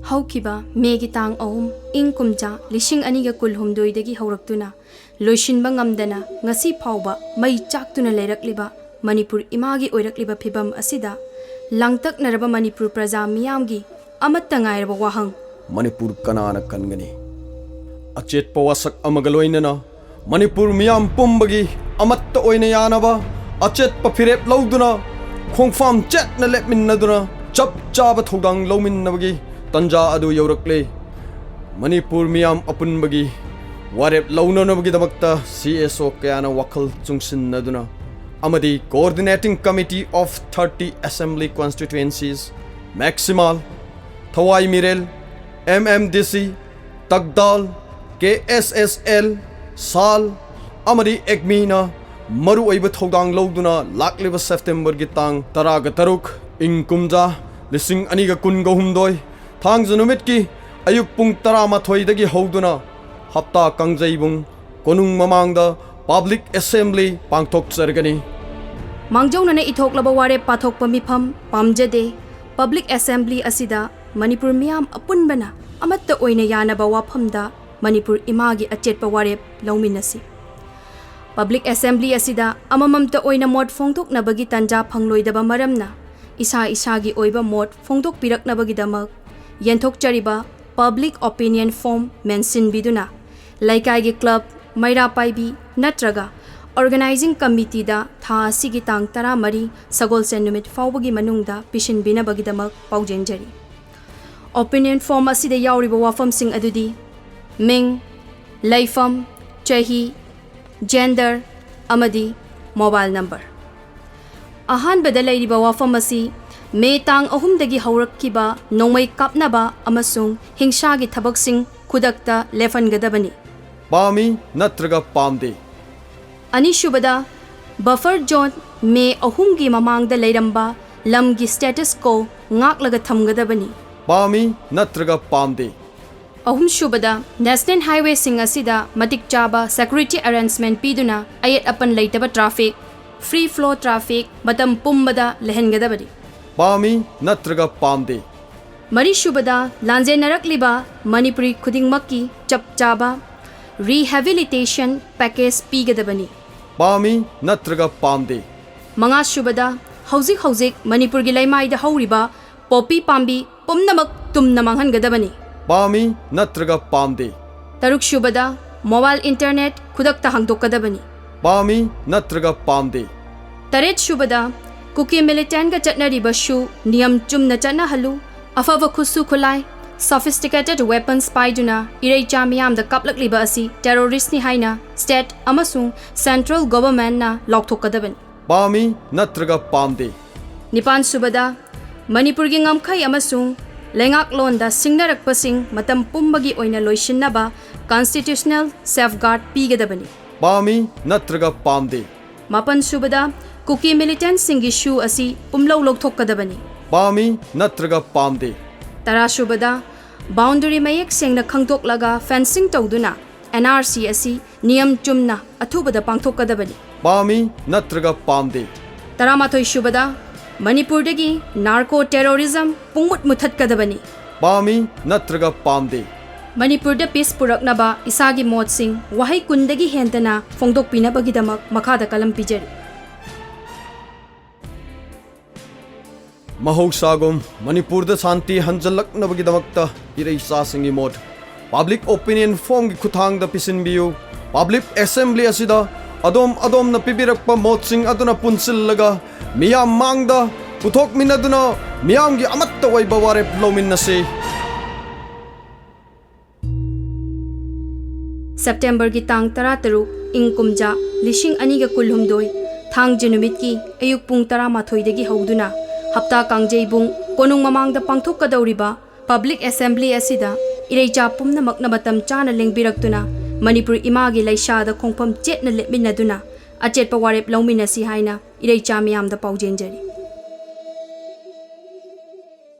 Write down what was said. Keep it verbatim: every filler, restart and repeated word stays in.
ꯍꯧꯈꯤꯕ ꯃꯦꯒꯤ ꯇꯥꯡ ꯑꯍꯨꯝ, ꯏꯪ ꯀꯨꯝꯖꯥ ꯂꯤꯁꯤꯡ ꯑꯅꯤꯒ ꯀꯨꯟꯍꯨꯝꯗꯣꯏꯗꯒꯤ ꯍꯧꯔꯛꯇꯨꯅ ꯂꯣꯏꯁꯤꯟꯕ ꯉꯝꯗꯅ ꯉꯁꯤ ꯐꯥꯎꯕ ꯃꯩ ꯆꯥꯛꯇꯨꯅ ꯂꯩꯔꯛꯂꯤꯕ ꯃꯅꯤꯄꯨꯔ ꯏꯃꯥꯒꯤ ꯑꯣꯏꯔꯛꯂꯤꯕ ꯐꯤꯕꯝ ꯑꯁꯤꯗ ꯂꯥꯡꯇꯛꯅꯔꯕ ꯃꯅꯤꯄꯨꯔ ꯄ꯭ꯔꯖꯥ ꯃꯤꯌꯥꯝꯒꯤ ꯑꯃꯠꯇ ꯉꯥꯏꯔꯕ ꯋꯥꯍꯪ, ꯃꯅꯤꯄꯨꯔ ꯀꯅꯥꯅ ꯀꯟꯒꯅꯤ? ꯑꯆꯦꯠꯄ ꯋꯥꯁꯛ ꯑꯃꯒ ꯂꯣꯏꯅꯅ ꯃꯅꯤꯄꯨꯔ ꯃꯤꯌꯥꯝ ꯄꯨꯝꯕꯒꯤ ꯑꯃꯠꯇ ꯑꯣꯏꯅ ꯌꯥꯅꯕ ꯑꯆꯦꯠꯄ ꯐꯤꯔꯦꯞ ꯂꯧꯗꯨꯅ, ꯈꯣꯡꯐꯝ ꯆꯦꯠꯅ ꯂꯦꯞꯃꯤꯟꯅꯗꯨꯅ ꯆꯞ ꯆꯥꯕ ꯊꯧꯗꯥꯡ ꯂꯧꯃꯤꯟꯅꯕꯒꯤ ꯇꯟꯖꯥ ꯑꯗꯨ ꯌꯧꯔꯛꯂꯦ꯫ ꯃꯅꯤꯄꯨꯔ ꯃꯤꯌꯥꯝ ꯑꯄꯨꯟꯕꯒꯤ ꯋꯥꯔꯦꯞ ꯂꯧꯅꯅꯕꯒꯤꯗꯃꯛꯇ ꯁꯤ ꯑꯦꯁ ꯑꯣ ꯀꯌꯥꯅ ꯋꯥꯈꯜ ꯆꯨꯡꯁꯤꯟꯅꯗꯨꯅ ꯑꯃꯗꯤ Coordinating Committee of Thirty Assembly Constituencies, ꯃꯦꯛꯁꯤꯃꯥꯜ, ꯊꯋꯥꯏ ꯃꯤꯔꯦꯜ, ꯑꯦꯝ ꯑꯦꯝ ꯗꯤ ꯁꯤ, ꯇꯛꯗꯥꯜ, ꯀꯦ ꯑꯦꯁ ꯑꯦꯁ ꯑꯦꯜ, ꯁꯥꯜ ꯑꯃꯗꯤ ꯑꯦꯛꯃꯤꯅ ꯃꯔꯨꯑꯣꯏꯕ ꯊꯧꯗꯥꯡ ꯂꯧꯗꯨꯅ ꯂꯥꯛꯂꯤꯕ ꯁꯦꯞꯇꯦꯝꯕꯔꯒꯤ ꯇꯥꯡ ꯇꯔꯥꯒ ꯇꯔꯨꯛ, ꯏꯪ ꯀꯨꯝꯖꯥ ꯂꯤꯁꯤꯡ ꯑꯅꯤꯒ ꯀꯨꯟꯒ ꯍꯨꯝꯗꯣꯏ, ꯊꯥꯡꯖ ꯅꯨꯃꯤꯠꯀꯤ ꯑꯌꯨꯛ ꯄꯨꯡ ꯇꯔꯥꯃꯥꯊꯣꯏꯗꯒꯤ ꯍꯧꯗꯨꯅ ꯍꯞꯇꯥ ꯀꯥꯡꯖꯩꯕꯨꯡ ꯀꯣꯅꯨꯡ ꯃꯃꯥꯡꯗ ꯄꯕ꯭ꯂꯤꯛ ꯑꯦꯁꯦꯝꯕ꯭ꯂꯤ ꯄꯥꯡꯊꯣꯛꯆꯔꯒꯅꯤ꯫ ꯃꯥꯡꯖꯧꯅꯅ ꯏꯊꯣꯛꯂꯕ ꯋꯥꯔꯦꯞ ꯄꯥꯊꯣꯛꯄ ꯃꯤꯐꯝ ꯄꯥꯝꯖꯗꯦ꯫ ꯄꯕ꯭ꯂꯤꯛ ꯑꯦꯁꯦꯝꯕ꯭ꯂꯤ ꯑꯁꯤꯗ ꯃꯅꯤꯄꯨꯔ ꯃꯤꯌꯥꯝ ꯑꯄꯨꯟꯕꯅ ꯑꯃꯠꯇ ꯑꯣꯏꯅ ꯌꯥꯅꯕ ꯋꯥꯐꯝꯗ ꯃꯅꯤꯄꯨꯔ ꯏꯃꯥꯒꯤ ꯑꯆꯦꯠꯄ ꯋꯥꯔꯦꯞ ꯂꯧꯃꯤꯟꯅꯁꯤ꯫ ꯄꯕ꯭ꯂꯤꯛ ꯑꯦꯁꯦꯝꯕ꯭ꯂꯤ ꯑꯁꯤꯗ ꯑꯃꯃꯝꯇ ꯑꯣꯏꯅ ꯃꯣꯠ ꯐꯣꯡꯗꯣꯛꯅꯕꯒꯤ ꯇꯥꯟꯖꯥ ꯐꯪꯂꯣꯏꯗꯕ ꯃꯔꯝꯅ, ꯏꯁꯥ ꯏꯁꯥꯒꯤ ꯑꯣꯏꯕ ꯃꯣꯠ ꯐꯣꯡꯗꯣꯛꯄꯤꯔꯛꯅꯕꯒꯤꯗꯃꯛ ꯌꯦꯟꯊꯣꯛꯆꯔꯤꯕ ꯄꯕ꯭ꯂꯤꯛ ꯑꯣꯄꯤꯅꯤꯌꯟ ꯐꯣꯔꯝ ꯃꯦꯟꯁꯤꯟꯕꯤꯗꯨꯅ, ꯂꯩꯀꯥꯏꯒꯤ ꯀ꯭ꯂꯕ, ꯃꯩꯔꯥ ꯄꯥꯏꯕꯤ ꯅꯠꯇ꯭ꯔꯒ ꯑꯣꯔꯒꯅꯥꯏꯖꯤꯡ ꯀꯃꯤꯇꯤꯗ ꯊꯥ ꯑꯁꯤꯒꯤ ꯇꯥꯡ ꯇꯔꯥꯃꯔꯤ ꯁꯒꯣꯜꯁꯦꯟ ꯅꯨꯃꯤꯠ ꯐꯥꯎꯕꯒꯤ ꯃꯅꯨꯡꯗ ꯄꯤꯁꯤꯟꯕꯤꯅꯕꯒꯤꯗꯃꯛ ꯄꯥꯎꯖꯦꯟꯖꯔꯤ꯫ ꯑꯣꯄꯤꯅꯤꯌꯟ ꯐꯣꯔꯝ ꯑꯁꯤꯗ ꯌꯥꯎꯔꯤꯕ ꯋꯥꯐꯝꯁꯤꯡ ꯑꯗꯨꯗꯤ: ꯃꯤꯡ, ꯂꯩꯐꯝ, ꯆꯍꯤ, ꯖꯦꯟꯗꯔ ꯑꯃꯗꯤ ꯃꯣꯕꯥꯏꯜ ꯅꯝꯕꯔ꯫ ꯑꯍꯥꯟꯕꯗ ꯂꯩꯔꯤꯕ ꯋꯥꯐꯝ ꯑꯁꯤ ꯃꯦ ꯇꯥꯡ ꯑꯍꯨꯝꯗꯒꯤ ꯍꯧꯔꯛꯈꯤꯕ ꯅꯣꯡꯃꯩ ꯀꯥꯞꯅꯕ ꯑꯃꯁꯨꯡ ꯍꯤꯡꯁꯥꯒꯤ ꯊꯕꯛꯁꯤꯡ ꯈꯨꯗꯛꯇ ꯂꯦꯞꯍꯟꯒꯗꯕꯅꯤ꯫ ꯄꯥꯝꯃꯤ ꯅꯠꯇ꯭ꯔꯒ ꯄꯥꯝꯗꯦ? ꯑꯅꯤꯁꯨꯕꯗ, ꯕꯐꯔ ꯖꯣꯟ ꯃꯦ ꯑꯍꯨꯝꯒꯤ ꯃꯃꯥꯡꯗ ꯂꯩꯔꯝꯕ ꯂꯝꯒꯤ ꯁ꯭ꯇꯦꯇꯁ ꯀꯣ ꯉꯥꯛꯂꯒ ꯊꯝꯒꯗꯕꯅꯤ꯫ ꯄꯥꯝꯃꯤ ꯅꯠꯇ꯭ꯔꯒ ꯄꯥꯝꯗꯦ? ꯑꯍꯨꯝꯁꯨꯕꯗ, ꯅꯦꯁꯅꯦꯜ ꯍꯥꯏꯋꯦꯁꯤꯡ ꯑꯁꯤꯗ ꯃꯇꯤꯛ ꯆꯥꯕ ꯁꯦꯀ꯭ꯌꯨꯔꯤꯇꯤ ꯑꯦꯔꯦꯟꯖꯃꯦꯟꯠ ꯄꯤꯗꯨꯅ ꯑꯌꯦꯠ ꯑꯄꯟ ꯂꯩꯇꯕ ꯇ꯭ꯔꯥꯐꯤꯛ, ꯐ꯭ꯔꯤ ꯐ꯭ꯂꯣ ꯇ꯭ꯔꯥꯐꯤꯛ ꯃꯇꯝ ꯄꯨꯝꯕꯗ ꯂꯩꯍꯟꯒꯗꯕꯅꯤ꯫ ꯄꯥꯝꯃꯤ ꯅꯠꯇ꯭ꯔꯒ ꯄꯥꯝꯗꯦ? ꯃꯔꯤꯁꯨꯕꯗ, ꯂꯥꯟꯖꯦꯟꯅꯔꯛꯂꯤꯕ ꯃꯅꯤꯄꯨꯔꯤ ꯈꯨꯗꯤꯡꯃꯛꯀꯤ ꯆꯞ ꯆꯥꯕ rehabilitation package ꯄꯤꯒꯗꯕꯅꯤ꯫ ꯄꯥꯝꯃꯤ ꯅꯠꯇ꯭ꯔꯒ ꯄꯥꯝꯗꯦ? ꯃꯉꯥꯁꯨꯕꯗ, ꯍꯧꯖꯤꯛ ꯍꯧꯖꯤꯛ ꯃꯅꯤꯄꯨꯔꯒꯤ ꯂꯩꯃꯥꯏꯗ ꯍꯧꯔꯤꯕ ꯄꯣꯄꯤ ꯄꯥꯝꯕꯤ ꯄꯨꯝꯅꯃꯛ ꯇꯨꯝꯅ ꯃꯥꯡꯍꯟꯒꯗꯕꯅꯤ꯫ ꯄꯥꯝꯃꯤ ꯅꯠꯇ꯭ꯔꯒ ꯄꯥꯝꯗꯦ? ꯇꯔꯨꯛꯁꯨꯕꯗ, mobile internet ꯈꯨꯗꯛꯇ ꯍꯥꯡꯗꯣꯛꯀꯗꯕꯅꯤ꯫ ꯄꯥꯝꯃꯤ ꯅꯠꯇ꯭ꯔꯒ ꯄꯥꯝꯗꯦ? ꯇꯔꯦꯠꯁꯨꯕꯗ, ꯀꯨꯀꯤ militantꯒ ꯆꯠꯅꯔꯤꯕ ꯁꯨ ꯅꯤꯌꯝ ꯆꯨꯝꯅ ꯆꯠꯅꯍꯜꯂꯨ꯫ ꯑꯐꯕ ꯈꯨꯠꯁꯨ ꯈꯨꯠꯂꯥꯏ, sophisticated weapons ꯄꯥꯏꯗꯨꯅ ꯏꯔꯩꯆꯥ ꯃꯤꯌꯥꯝꯗ ꯀꯥꯞꯂꯛꯂꯤꯕ ꯑꯁꯤ terroristꯅꯤ ꯍꯥꯏꯅ state ꯑꯃꯁꯨꯡ central governmentꯅ ꯂꯥꯎꯊꯣꯛꯀꯗꯕꯅꯤ꯫ ꯄꯥꯝꯃꯤ ꯅꯠꯇ꯭ꯔꯒ ꯄꯥꯝꯗꯦ? ꯅꯤꯄꯥꯟꯁꯨꯕꯗ, ꯃꯅꯤꯄꯨꯔꯒꯤ ꯉꯝꯈꯩ ꯑꯃꯁꯨꯡ ꯂꯩꯉꯥꯛꯂꯣꯟꯗ ꯁꯤꯡꯅꯔꯛꯄꯁꯤꯡ ꯃꯇꯝ ꯄꯨꯝꯕꯒꯤ ꯑꯣꯏꯅ ꯂꯣꯏꯁꯤꯟꯅꯕ constitutional safeguard ꯄꯤꯒꯗꯕꯅꯤ꯫ ꯄꯥꯝꯃꯤ ꯅꯠꯇ꯭ꯔꯒ ꯄꯥꯝꯗꯦ? ꯃꯥꯄꯟꯁꯨꯕꯗ, ꯀꯨꯀꯤ militantꯁꯤꯡꯒꯤ ꯁꯨ ꯑꯁꯤ ꯄꯨꯝꯂꯧ ꯂꯧꯊꯣꯛꯀꯗꯕꯅꯤ꯫ ꯄꯥꯝꯃꯤ ꯅꯠꯇ꯭ꯔꯒ ꯄꯥꯝꯗꯦ? ꯇꯔꯥꯁꯨꯕꯗ, boundary ꯃꯌꯦꯛ ꯁꯦꯡꯅ ꯈꯪꯗꯣꯛꯂꯒ fencing ꯇꯧꯗꯨꯅ NRC ꯑꯁꯤ ꯅꯤꯌꯝ ꯆꯨꯝꯅ ꯑꯊꯨꯕꯗ ꯄꯥꯡꯊꯣꯛꯀꯗꯕꯅꯤ꯫ ꯄꯥꯝꯃꯤ ꯅꯠꯇ꯭ꯔꯒ ꯄꯥꯝꯗꯦ? ꯇꯔꯥꯃꯥꯊꯣꯏꯁꯨꯕꯗ, ꯃꯅꯤꯄꯨꯔꯗꯒꯤ narco terrorism ꯄꯨꯡꯃꯨꯠ ꯃꯨꯊꯠꯀꯗꯕꯅꯤ꯫ ꯄꯥꯝꯃꯤ ꯅꯠꯇ꯭ꯔꯒ ꯄꯥꯝꯗꯦ? ꯃꯅꯤꯄꯨꯔꯗ peace ꯄꯨꯔꯛꯅꯕ ꯏꯁꯥꯒꯤ ꯃꯣꯠꯁꯤꯡ ꯋꯥꯍꯩ ꯀꯨꯟꯗꯒꯤ ꯍꯦꯟꯗꯅ ꯐꯣꯡꯗꯣꯛꯄꯤꯅꯕꯒꯤꯗꯃꯛ ꯃꯈꯥꯗ ꯀꯂꯝ ꯄꯤꯖꯔꯤ꯫ ꯃꯍꯧꯁꯥꯒꯨꯝ ꯃꯅꯤꯄꯨꯔꯗ ꯁꯥꯟꯇꯤ ꯍꯟꯖꯜꯂꯛꯅꯕꯒꯤꯗꯃꯛꯇ ꯏꯔꯩꯆꯥꯁꯤꯡꯒꯤ ꯃꯣꯠ public opinion formꯒꯤ ꯈꯨꯠꯊꯥꯡꯗ ꯄꯤꯁꯤꯟꯕꯤꯌꯨ꯫ Public assembly ꯑꯁꯤꯗ ꯑꯗꯣꯝ ꯑꯗꯣꯝꯅ ꯄꯤꯕꯤꯔꯛꯄ ꯃꯣꯠꯁꯤꯡ ꯑꯗꯨꯅ ꯄꯨꯟꯁꯤꯜꯂꯒ ꯃꯤꯌꯥꯝ ꯃꯥꯡꯗ ꯄꯨꯊꯣꯛꯃꯤꯟꯅꯗꯨꯅ ꯃꯤꯌꯥꯝꯒꯤ ꯑꯃꯠꯇ ꯑꯣꯏꯕ ꯋꯥꯔꯦꯞ ꯂꯧꯃꯤꯟꯅꯁꯤ꯫ Septemberꯒꯤ ꯇꯥꯡ ꯇꯔꯥꯇꯔꯨꯛ, ꯏꯪ ꯀꯨꯝꯖꯥ ꯂꯤꯁꯤꯡ ꯑꯅꯤꯒ ꯀꯨꯟꯍꯨꯝꯗꯣꯏ, ꯊꯥꯡꯖ ꯅꯨꯃꯤꯠꯀꯤ ꯑꯌꯨꯛ ꯄꯨꯡ ꯇꯔꯥꯃꯥꯊꯣꯏꯗꯒꯤ ꯍꯧꯗꯨꯅ ꯍꯞꯇꯥ ꯀꯥꯡꯖꯩꯕꯨꯡ ꯀꯣꯅꯨꯡ ꯃꯃꯥꯡꯗ ꯄꯥꯡꯊꯣꯛꯀꯗꯧꯔꯤꯕ public assembly ꯑꯁꯤꯗ ꯏꯔꯩꯆꯥ ꯄꯨꯝꯅꯃꯛꯅ ꯃꯇꯝ ꯆꯥꯅ ꯂꯦꯡꯕꯤꯔꯛꯇꯨꯅ ꯃꯅꯤꯄꯨꯔ ꯏꯃꯥꯒꯤ ꯂꯩꯁꯥꯗ ꯈꯣꯡꯐꯝ ꯆꯦꯠꯅ ꯂꯦꯞꯃꯤꯟꯅꯗꯨꯅ ꯑꯆꯦꯠꯄ ꯋꯥꯔꯦꯞ ꯂꯧꯃꯤꯟꯅꯁꯤ ꯍꯥꯏꯅ ꯏꯔꯩꯆꯥ ꯃꯤꯌꯥꯝꯗ ꯄꯥꯎꯖꯦꯟꯖꯔꯤ꯫